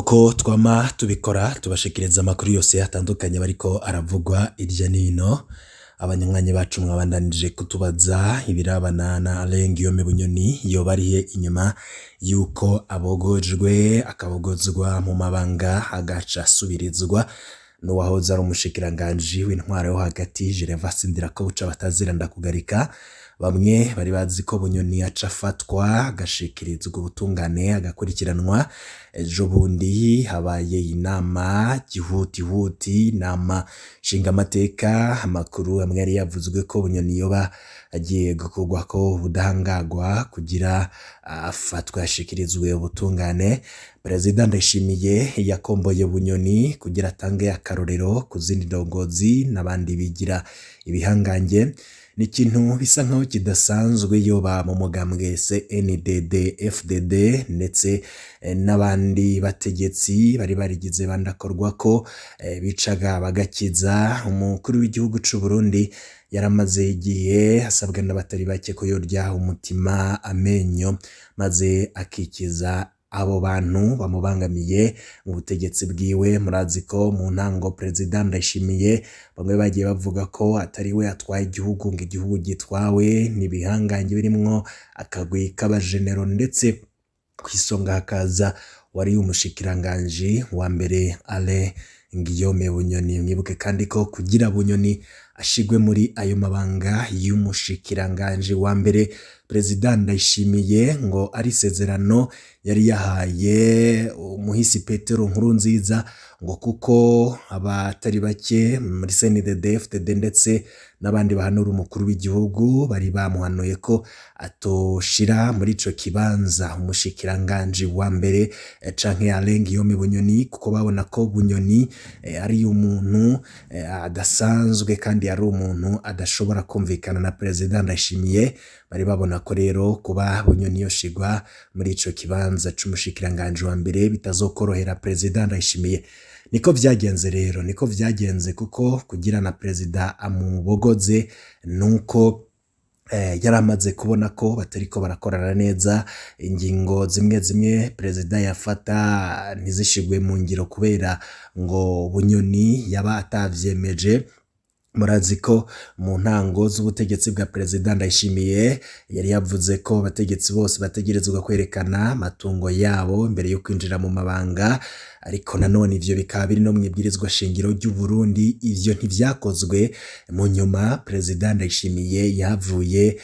Nkuko twama tubikora, tubashikiriza amakuru yose atandukanye bariko aravugwa irya nino. Abanywanyi bacu mwabandanije kutubaza ibirabana na Alain Guillaume Bunyoni, yoba arihe inyuma yuko abogojwe, akabogozwa mu mabanga, agaca asubirizwa n'uwahoze ari umushikiranganji w'intwaro yo hagati, Gervais Ndirakobuca batazira ndakugarika. Bamwe bari bazi ko Bunyoni aca afatwa, agashikirizwa ubutungane, agakurikiranwa. Ejo bundi habaye inama gihutihuti, inama nshingamateka. Amakuru amwe yari yavuzwe ko Bunyoni yoba agiye gukurwako ubudahangarwa kugira afatwe ashikirizwe ubutungane. Perezida Ndayishimiye yakomboye Bunyoni kugira atange akarorero ku zindi ndongozi n'abandi bigira ibihangange. Ni ikintu bisa nkaho kidasanzwe, yoba mu mugambwe CNDD FDD ndetse n'abandi bategetsi bari barigize bandakorwa ko bicaga bagakiza. Umukuru w'igihugu c'u Burundi yaramaze igihe asabwa n'abatari bake ko yorya umutima amenyo, maze akikiza abo bantu bamubangamiye mu butegetsi bwiwe. Murazi ko mu ntango Perezida Ndayishimiye bamwe bagiye bavuga ko atari we atwaye igihugu, ngo igihugu gitwawe n'ibihangange birimwo akagwi k'abajenero, ndetse kw'isonga hakaza wari umushikiranganji wa mbere, Alain Guillaume Bunyoni. Mwibuke kandi ko kugira Bunyoni ashigwe muri ayo mabanga y'umushikiranganji wa mbere, Perezida Ndayishimiye ngo ari isezerano yari yahaye umuhisi Petero Nkurunziza, ngo kuko abatari bake muri CNDD FDD ndetse n'abandi bahanura umukuru w'igihugu bari bamuhanuye ko atoshira muri ico kibanza umushikiranganji wa mbere canke Alain Guillaume Bunyoni, kuko babona ko Bunyoni ari umuntu adasanzwe kandi ari umuntu adashobora kumvikana na Perezida Ndayishimiye. Bari babona ko rero kuba Bunyoni yoshigwa muri ico kibanza c'umushikiranganji wa mbere bitazokorohera Perezida Ndayishimiye. Niko vyagenze rero, niko vyagenze, kuko kugira na Perezida amubogoze nuko yari amaze kubona ko batariko barakorana neza. Ingingo zimwe zimwe Perezida yafata ntizishigwe mu ngiro kubera ngo Bunyoni yaba atavyemeje. Murazi ko mu ntango z'ubutegetsi bwa Perezida Ndayishimiye yari yavuze ko abategetsi bose bategerezwa kwerekana amatungo yabo mbere yo kwinjira mu mabanga, ariko nanone ivyo bikaba biri no mw'ibwirizwa shingiro ry'u Burundi. Ivyo ntivyakozwe. Mu nyuma Perezida Ndayishimiye yahavuye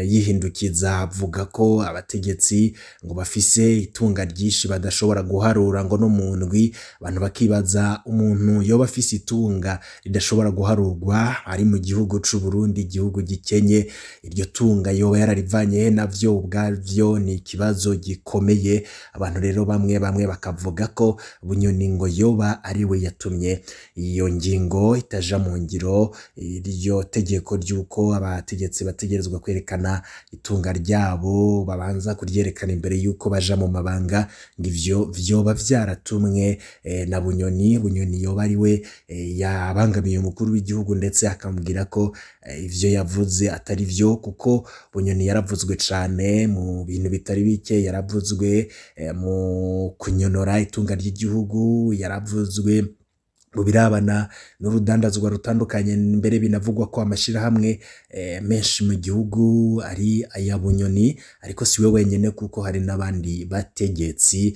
yihindukiza, avuga ko abategetsi ngo bafise itunga ryinshi badashobora guharura ngo no mu ndwi. Abantu bakibaza umuntu yoba afise itunga ridashobora guharurwa ari mu gihugu c'u Burundi, igihugu gikenye, iryo tunga yoba yararivanye he? Navyo ubwavyo ni ikibazo gikomeye. Abantu rero bamwe bamwe bakavuga ko Bunyoni ngo yoba ari we yatumye iyo ngingo itaja mu ngiro, iryo tegeko ry'uko abategetsi bategerezwa kwerekana itunga ryabo, babanza kuryerekana imbere y'uko baja mu mabanga, ngo ivyo vyoba vyaratumwe na Bunyoni. Bunyoni yoba ari we yabangamiye umukuru w'igihugu, ndetse akamubwira ko ivyo yavuze atari vyo, kuko Bunyoni yaravuzwe cane mu bintu bitari bike. Yaravuzwe mu kunyonora itunga ry'igihugu, yaravuzwe mu birabana n'urudandazwa rutandukanye, mbere binavugwa ko amashirahamwe menshi mu gihugu ari aya Bunyoni. Ariko si we wenyene, kuko hari n'abandi bategetsi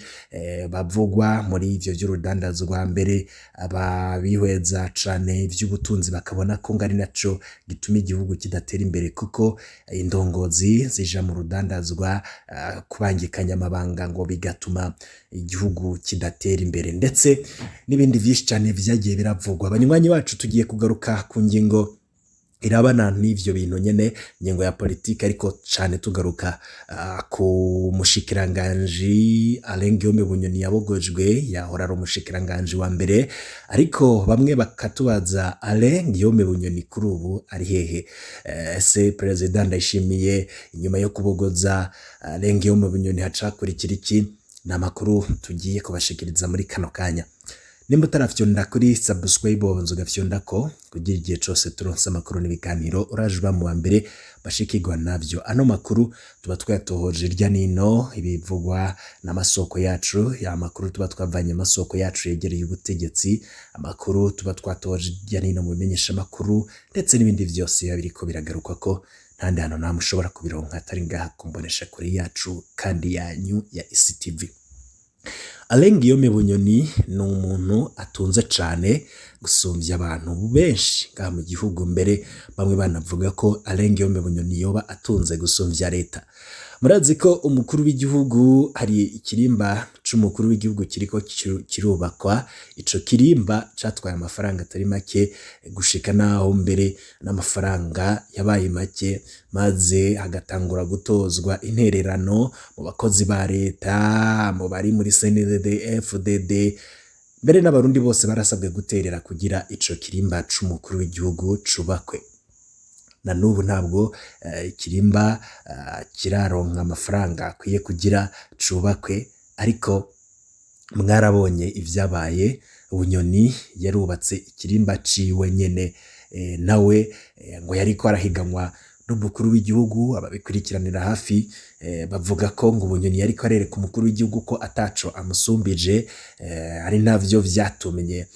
bavugwa muri ivyo vy'urudandazwa. Mbere ababihweza cane ivy'ubutunzi bakabona ko ngo ari naco gituma igihugu kidatera imbere, kuko indongozi zija mu rudandazwa kubangikanya amabanga, ngo bigatuma igihugu kidatera imbere, ndetse n'ibindi vyinshi cane vyagiye biravugwa. Abanywanyi bacu, tugiye kugaruka ku ngingo irabana n'ivyo bintu nyene, ingingo ya politike, ariko cane tugaruka ku mushikiranganji Alain Guillaume Bunyoni yabogojwe, yahora ari umushikiranganji wa mbere. Ariko bamwe bakatubaza: Alain Guillaume Bunyoni kuri ubu ari hehe? Ese Perezida Ndayishimiye inyuma yo kubogoza Alain Guillaume Bunyoni hacakurikira iki? Ni amakuru tugiye kubashikiriza muri kano kanya. Nimba utarafyonda kuri subscribe, wobanza ugafyondako kugira igihe cose turonse amakuru n'ibiganiro uraje uba mu wa mbere bashikirwa navyo. Ano makuru tuba twayatohoje hirya nino, ibivugwa n'amasoko yacu, ya makuru tuba twavanye amasoko yacu yegereye ubutegetsi, amakuru tuba twatohoje hirya nino mu bimenyesha amakuru ndetse n'ibindi vyose biba biriko biragaruka ko ntandi hantu namwe ushobora kubironka atari ngaha kumbonesha kure yacu kandi yanyu ya ICTV. Alain Guillaume Bunyoni ni umuntu atunze cane gusumvya abantu benshi ngaha mu gihugu, mbere bamwe banavuga ko Alain Guillaume Bunyoni yoba atunze gusumvya leta. Murazi ko umukuru w'igihugu hari ikirimba c'umukuru w'igihugu kiriko kirubakwa. Ico kirimba catwaye amafaranga atari make, gushika naho mbere n'amafaranga yabaye make, maze hagatangura gutozwa intererano mu bakozi ba leta, mu bari muri CNDD FDD, mbere n'abarundi bose barasabwe guterera kugira ico kirimba c'umukuru w'igihugu cubakwe. Na n'ubu ntabwo ikirimba kiraronka amafaranga akwiye kugira cubakwe, ariko mwarabonye ivyabaye. Bunyoni yarubatse ikirimba ciwe nyene, nawe ngo yariko arahiganwa n'umukuru w'igihugu. Ababikurikiranira hafi bavuga ko ngo Bunyoni yariko arereka umukuru w'igihugu ko ataco amusumbije, ari navyo vyatumye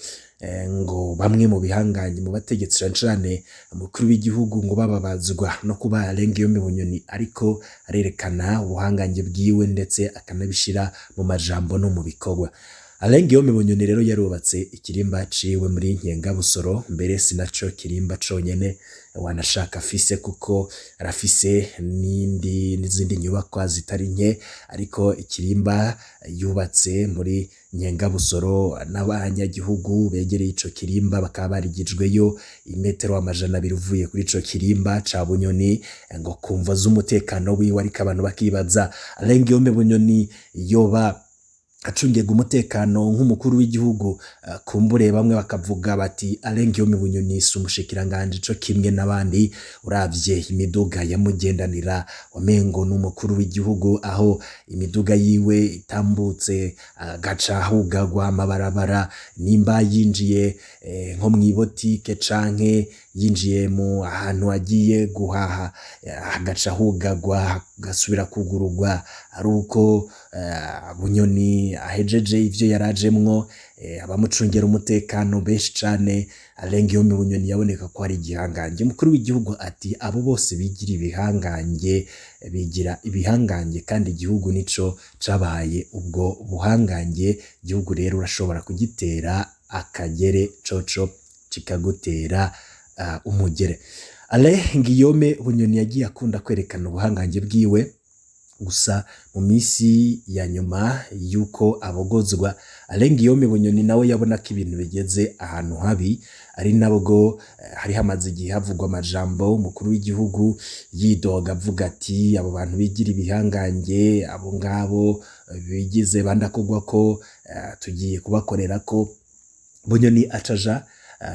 ngo bamwe mu bihangange mu bategetsi, cane cane umukuru w'igihugu, ngo bababazwa no kuba Alain Guillaume Bunyoni ariko arerekana ubuhangange bwiwe, ndetse akanabishira mu majambo no mu bikorwa. Alain Guillaume Bunyoni rero yarubatse ikirimba ciwe muri Nkengabusoro, mbere sinaco kirimba conyene wanashaka afise, kuko arafise n'indi n'izindi nyubakwa zitari nke, ariko ikirimba yubatse muri Nkengabusoro n'abanyagihugu begereye ico kirimba bakaba barigijweyo imetero 200 uvuye kuri ico kirimba ca Bunyoni, ngo kumvo z'umutekano wiwe. Ariko abantu bakibaza, Alain Guillaume Bunyoni yoba acungirwa umutekano nk'umukuru w'igihugu? Kumbure bamwe bakavuga bati Alain Guillaume Bunyoni si umushikiranganji co kimwe n'abandi, uravye imiduga yamugendanira wamengo n'umukuru w'igihugu, aho imiduga yiwe itambutse agaca hugagwa amabarabara, nimba yinjiye nko mw'ibotike canke yinjiye mu ahantu agiye guhaha, hagaca hugagwa hagasubira kugurugwa ari uko Bunyoni ahejeje ivyo yarajemwo, abamucungera umutekano benshi cane. Alain Guillaume Bunyoni yaboneka ko ari igihangange. Umukuru w'igihugu ati abo bose bigira ibihangange, bigira ibihangange kandi igihugu nico cabaye ubwo buhangange. Igihugu rero urashobora kugitera akagere coco kikagutera umugere. Alain Guillaume Bunyoni yagiye akunda kwerekana ubuhangange bwiwe, gusa mu misi ya nyuma y'uko abogozwa, Alain Guillaume Bunyoni nawe yabona ko ibintu bigeze ahantu habi, ari nabwo hari hamaze igihe havugwa amajambo umukuru w'igihugu yidoga avuga ati abo bantu bigira ibihangange, abo ngabo bigize bandakogwa ko tugiye kubakorera ko. Bunyoni acaja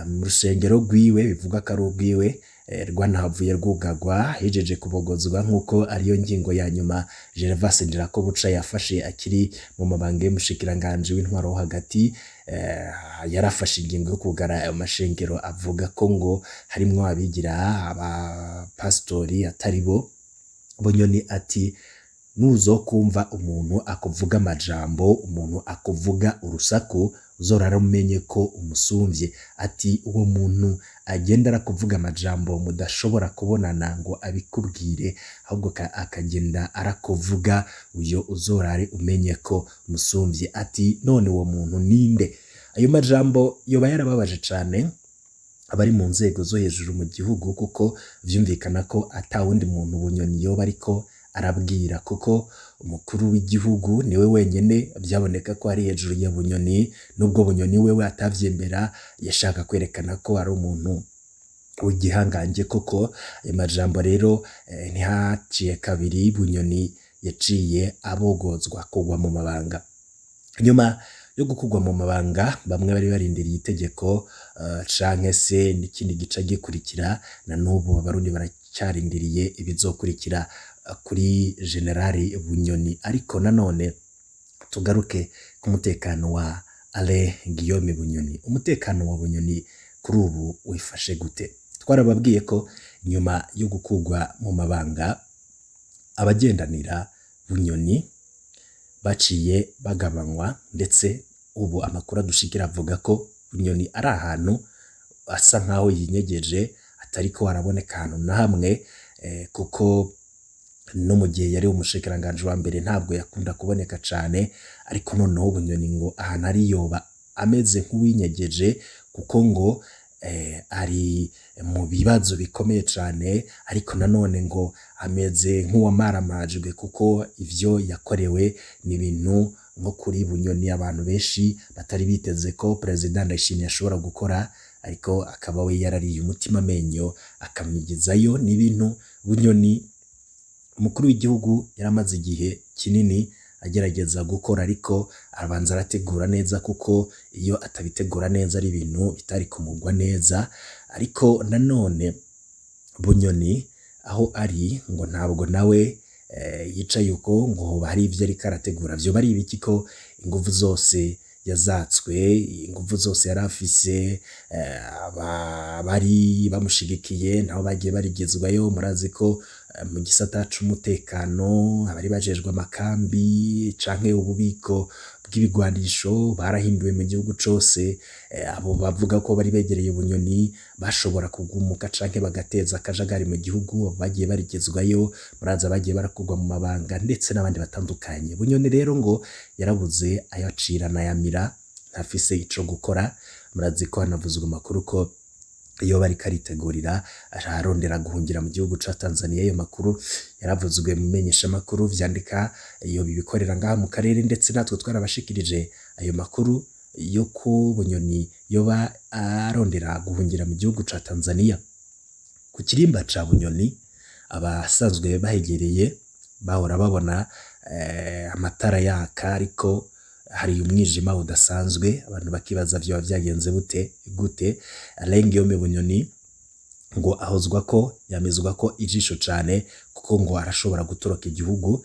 mu rusengero rwiwe, bivuga ko ari urwiwe, rwanahavuye rwugagwa hejeje kubogozwa, nk'uko ariyo ngingo ya nyuma Gervas Ndirakobuca yafashe akiri mu mabanga y'umushikiranganji w'intwaro wo hagati. Yarafashe ingingo yo kugara ayo mashengero, avuga ko ngo harimwo abigira abapasitori atari bo. Bunyoni ati nuzokumva umuntu akuvuga amajambo, umuntu akuvuga urusaku, uzorara umenye ko umusumvye. Ati uwo muntu agenda arakuvuga amajambo mudashobora kubonana ngo abikubwire, ahubwo akagenda arakuvuga, uyo uzorare umenye ko umusumvye. Ati none uwo muntu ninde? Ayo majambo yoba yarababaje cane abari mu nzego zo hejuru mu gihugu, kuko vyumvikana ko atawundi muntu Bunyoni yoba ariko arabwira, kuko umukuru w'igihugu niwe wenyene vyaboneka ko ari hejuru ya Bunyoni, nubwo Bunyoni wewe atavyemera, yashaka kwerekana ko ari umuntu w'igihangange koko. Ayo majambo rero ntihaciye kabiri Bunyoni yaciye abogozwa kugwa mu mabanga. Nyuma yo gukugwa mu mabanga, bamwe bari barindiriye itegeko canke se n'ikindi gica gikurikira. Na n'ubu abarundi baracarindiriye ibizokurikira kuri Generali Bunyoni. Ariko nanone tugaruke ku mutekano wa Alain Guillaume Bunyoni. Umutekano wa Bunyoni kuri ubu wifashe gute? Twarababwiye ko nyuma yo gukurwa mu mabanga abagendanira Bunyoni baciye bagabanywa, ndetse ubu amakuru adushikira avuga ko Bunyoni ari ahantu asa nkaho yinyegeje, atariko araboneka ahantu na hamwe, kuko no mu gihe yari umushikiranganji wa mbere ntabwo yakunda kuboneka cane. Ariko noneho Bunyoni ngo ahantu ari yoba ameze nk'uwinyegeje, kuko ngo ari mu bibazo bikomeye cane, ariko nanone ngo ameze nk'uwamaramajwe, kuko ivyo yakorewe ni ibintu nko kuri Bunyoni abantu benshi batari biteze ko Perezida Ndayishimiye ashobora gukora, ariko akaba we yarariye umutima amenyo akamwigizayo. Ni ibintu Bunyoni umukuru w'igihugu yaramaze igihe kinini agerageza gukora, ariko arabanza arategura neza, kuko iyo atabitegura neza ari ibintu bitari kumugwa neza. Ariko nanone Bunyoni aho ari ngo ntabwo nawe yicaye uko, ngo hoba hari ivyo ariko arategura. Vyoba ari ibiki ko inguvu zose yazatswe, inguvu zose yari afise, abari bamushigikiye nabo bagiye barigizwayo? Murazi ko mu gisata c'umutekano abari bajejwe amakambi canke ububiko bw'ibigwanisho barahinduwe mu gihugu cose. Abo bavuga ko bari begereye Bunyoni bashobora kugumuka canke bagateza akajagari mu gihugu bagiye barigizwayo. Murazi abagiye barakurwa mu mabanga ndetse n'abandi batandukanye. Bunyoni rero ngo yarabuze ayacira n'ayamira, ntafise ico gukora. Murazi ko hanavuzwe amakuru ko iyo bariko aritegurira ararondera guhungira mu gihugu ca Tanzania. Ayo makuru yaravuzwe mu menyeshamakuru vyandika iyo bibikorera ngaha mu karere, ndetse natwe twarabashikirije ayo makuru yo ko Bunyoni yoba arondera guhungira mu gihugu ca Tanzania. Ku kirimba ca Bunyoni abasanzwe bahegereye bahora babona amatara yaka, ariko hari umwijima udasanzwe, abantu bakibaza vyoba vyagenze bute gute. Alain Guillaume Bunyoni ngo ahozwa ko yamizwa ko ijisho cane, kuko ngo arashobora gutoroka igihugu.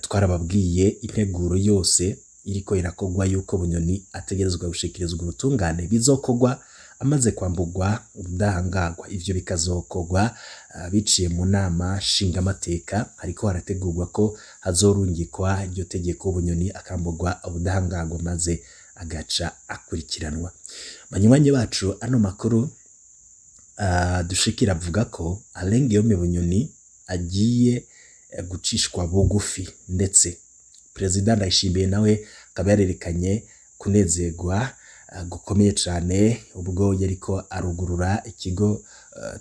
Twarababwiye integuro yose iriko irakogwa yuko Bunyoni ategerezwa gushikirizwa ubutungane, bizokogwa amaze kwambugwa ubudahangagwa. Ivyo bikazokogwa biciye mu nama nshingamateka. Hariko harategurwa ko hazorungikwa iryo tegeko, Bunyoni akambugwa ubudahangagwa maze agaca akurikiranwa. Banywanyi bacu, ano makuru dushikira avuga ko Alain Guillaume Bunyoni agiye gucishwa bugufi, ndetse Perezida Ndayishimiye nawe akaba yarerekanye kunezerwa gukomeye cane ubwo yariko arugurura ikigo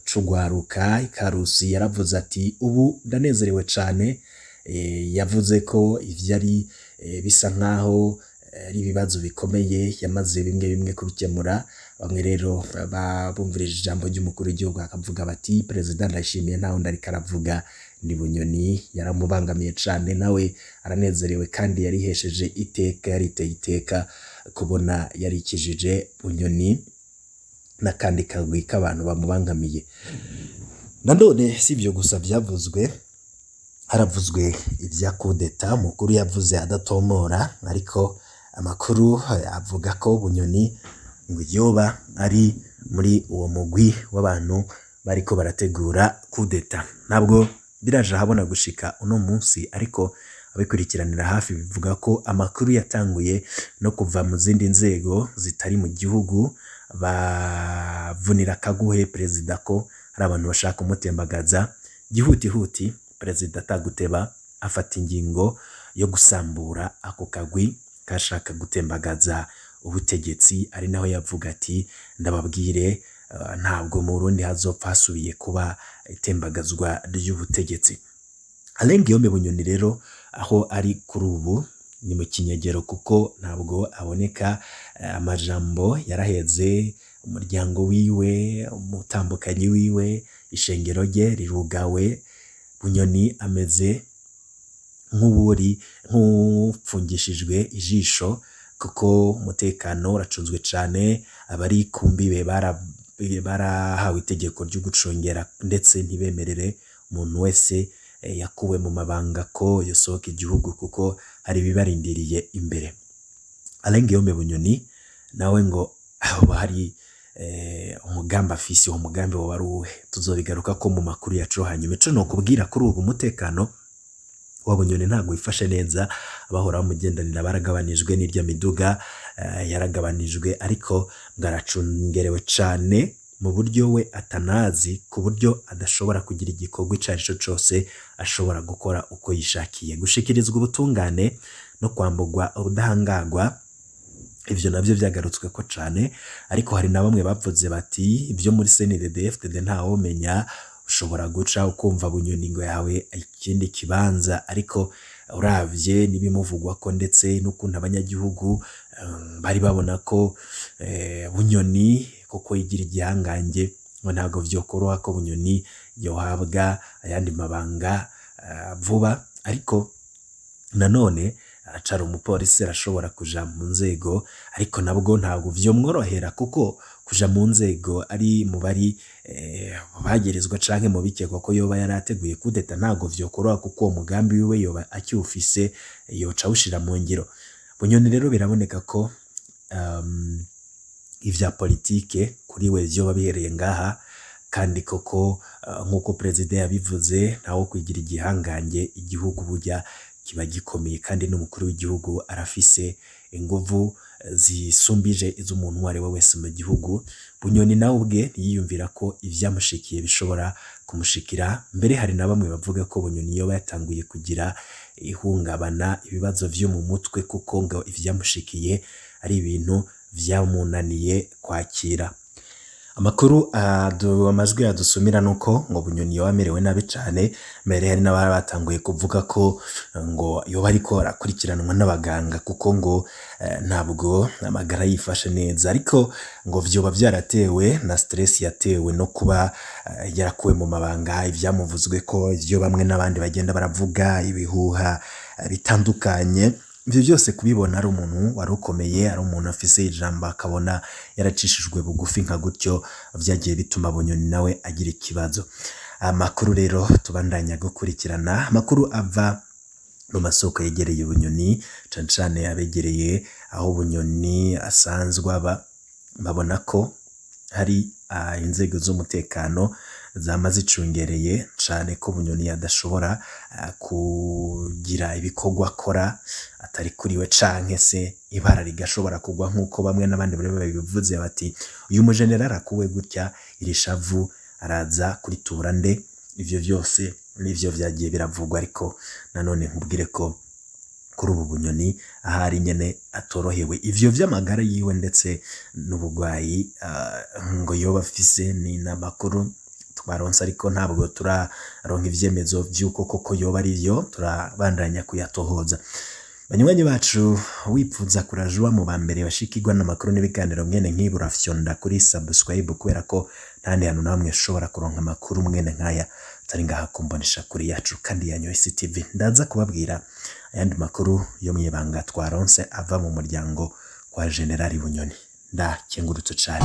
c'ugwaruka Ikarusi. Yaravuze ati: "Ubu ndanezerewe cane." Yavuze ko ivyo ari bisa nkaho ari ibibazo bikomeye yamaze bimwe bimwe kubikemura. Bamwe rero bumvirije ijambo ry'umukuru w'igihugu bakavuga bati: "Perezida Ndayishimiye nta wundi ariko aravuga, ni Bunyoni, yaramubangamiye cane." Nawe aranezerewe kandi yarihesheje iteka, yariteye iteka kubona yarikijije Bunyoni n'akandi kagwi k'abantu bamubangamiye. Nanone si ivyo gusa vyavuzwe, haravuzwe ivya kudeta. Umukuru yavuze adatomora, ariko amakuru avuga ko Bunyoni ngo yoba ari muri uwo mugwi w'abantu bariko barategura kudeta. Ntabwo biraje ahabona gushika uno munsi, ariko abikurikiranira hafi bivuga ko amakuru yatanguye no kuva mu zindi nzego zitari mu gihugu, bavunira akaguhe perezida ko hari abantu bashaka kumutembagaza gihutihuti. Perezida ataguteba afata ingingo yo gusambura ako kagwi kashaka gutembagaza ubutegetsi, ari naho yavuga ati: "Ndababwire, ntabwo mu Burundi hazopfa hasubiye kuba itembagazwa ry'ubutegetsi." Alain Guillaume Bunyoni rero aho ari kuri ubu ni mu kinyegero, kuko ntabwo aboneka. Amajambo yaraheze, umuryango wiwe, umutambukanyi wiwe, ishengero rye rirugawe. Bunyoni ameze nk'uwuri nk'upfungishijwe ijisho, kuko umutekano uracunzwe cane. Abari ku mbibe barahawe itegeko ryo gucungera, ndetse ntibemerere umuntu wese yakuwe mu mabanga ko yosohoka igihugu, kuko hari ibibarindiriye imbere. Alain Guillaume Bunyoni Nawe ngo hoba hari umugambi afise, uwo mugambi woba ari uwuhe? Tuzobigaruka ko mu makuru yacu hanyuma. Ico nokubwira kuri ubu, umutekano wa Bunyoni ntabwo wifashe neza. Abahora bamugendanira baragabanijwe, n'irya miduga yaragabanijwe, ariko ngo aracungerewe cane mu buryo we atanazi, ku buryo adashobora kugira igikorwa ico arico cose ashobora gukora uko yishakiye. Gushikirizwa ubutungane no kwamburwa ubudahangarwa, ivyo navyo vyagarutsweko cane. Ariko hari na bamwe bavuze bati ibyo muri CNDD-FDD ntawomenya, ushobora guca ukumva Bunyoni ngo yahawe ikindi kibanza. Ariko uravye n'ibimuvugwa ko ndetse n'ukuntu abanyagihugu bari babona ko Bunyoni koko yigira igihangange, ngo ntabwo vyokoroha ko Bunyoni yohabwa ayandi mabanga vuba. Ariko nanone aracara umupolisi, arashobora kuja mu nzego, ariko nabwo ntabwo vyomworohera, kuko kuja mu nzego ari mu bari bagerezwa canke mu bikekwa ko yoba yarateguye kudeta, ntabwo vyokoroha, kuko uwo mugambi wiwe yoba akiwufise, yoca awushira mu ngiro. Bunyoni rero biraboneka ko ivya politike kuri we vyoba bihereye ngaha. Kandi koko nk'uko perezida yabivuze, ntawo kwigira igihangange, igihugu burya kiba gikomeye, kandi n'umukuru w'igihugu arafise inguvu zisumbije iz'umuntu uwo ari we wese mu gihugu. Bunyoni nawe ubwe ntiyiyumvira ko ivyamushikiye bishobora kumushikira. Mbere hari na bamwe bavuga ko Bunyoni yoba yatanguye kugira ihungabana, ibibazo vyo mu mutwe, kuko ngo ivyamushikiye ari ibintu vyamunaniye kwakira. Amakuru amajwi adusumira nuko ngo Bunyoni yoba amerewe nabi cane. Mbere hari n'abari batanguye kuvuga ko ngo yoba ariko arakurikiranwa n'abaganga, kuko ngo ntabwo amagara yifashe neza. Ariko ngo vyoba vyaratewe na stress yatewe no kuba yarakuwe mu mabanga, ivyamuvuzwe ko, ivyo bamwe n'abandi bagenda baravuga, ibihuha bitandukanye. Ivyo byose kubibona ari umuntu wari ukomeye, ari umuntu afise ijambo, akabona yaracishijwe bugufi nka gutyo, vyagiye bituma Bunyoni nawe agira ikibazo. Amakuru rero tubandanya gukurikirana, amakuru ava mu masoko yegereye Bunyoni, cane cane abegereye aho Bunyoni asanzwe aba, babona ko hari inzego z'umutekano zama zicungereye cane ko Bunyoni adashobora kugira ibikorwa akora atari kuriwe, canke se ibara rigashobora kugwa, nk'uko bamwe n'abandi bari babivuze bati uyu mujenerali akuwe gutya, iri shavu araza kuritura nde? Ivyo vyose nivyo vyagiye biravugwa. Ariko nanone nkubwire ko kuri ubu Bunyoni ahari nyene atorohewe, ivyo vy'amagara yiwe ndetse n'ubugwayi ngo yoba afise ni n'amakuru twaronse, ariko ntabwo turaronka ivyemezo vy'uko koko yoba ari vyo, turabandanya kuyatohoza. Banywanyi bacu, wipfuza kurajuwa mu ba mbere bashikirwa n'amakuru n'ibiganiro mwene nk'ibi, urafyonda kuri subscribe, kubera ko nta handi hantu namwe ushobora kuronka amakuru mwene nk'aya atari ngaha kumbonesha kuri yacu kandi yanyu ICTV. Ndaza kubabwira ayandi makuru yo mw'ibanga twaronse ava mu muryango kwa Generali Bunyoni. Ndakengurutse cane.